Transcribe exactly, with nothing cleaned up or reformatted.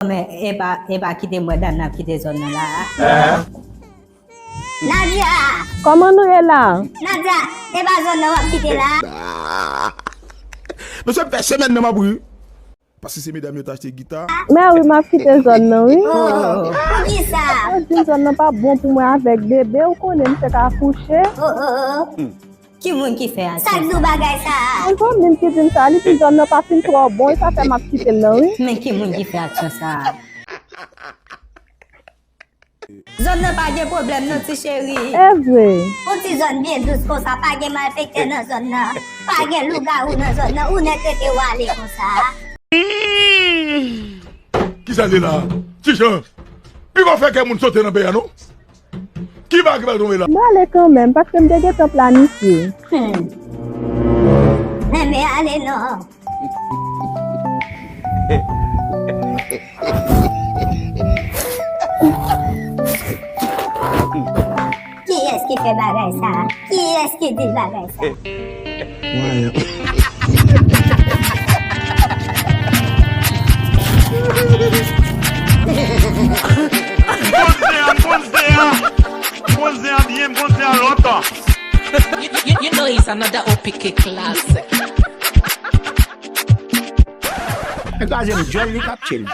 Men, e pa, e pa kite m wè Dana ap kite zòn nan la. Nadia! Kòman nou ye la? Nadia, e pa zòn nan w ap kite la. Mesye, fè semèn nan m ap ri. Paske se medam yo t achte gita. Mè wi, m ap kite zòn nan, wi. Oh, poukisa? Yo di m zòn nan pa bon pou mwen avèk bebe, ou konnen misye ka akouche. Oh, oh, oh. Ki moun ki fè aksyon sa? Sa k di w bagay sa a? Yon zanmi m ki di m sa, li di zòn nan pa fin twò bon, e sa fè m ap kite l nan, wi. Men ki moun ki fè aksyon sa a? Zòn nan pa gen pwoblèm non, ti cheri. E vre. Yon ti zòn byen dous konsa, pa gen malfektè nan zòn nan. Pa gen lougawou nan zòn nan, ou nèt rete w ale konsa. Kisa l ye la? Ti Jan, li pa fè kè moun sote nan peyi a non. Ki bagay ki pral tonbe la? M ale kanmenm, paske m te gentan planifye. Hmm. Enben ale non. Kiyès ki fè bagay sa a? Kiyès ki di l bagay sa a? Mwen konn zen an, mwen konn zen an. Mwen konn zen an byen, mwen konn zen an lontan. You, you, you know it's another O P K classic. Nèg la zen djòl li k ap chill.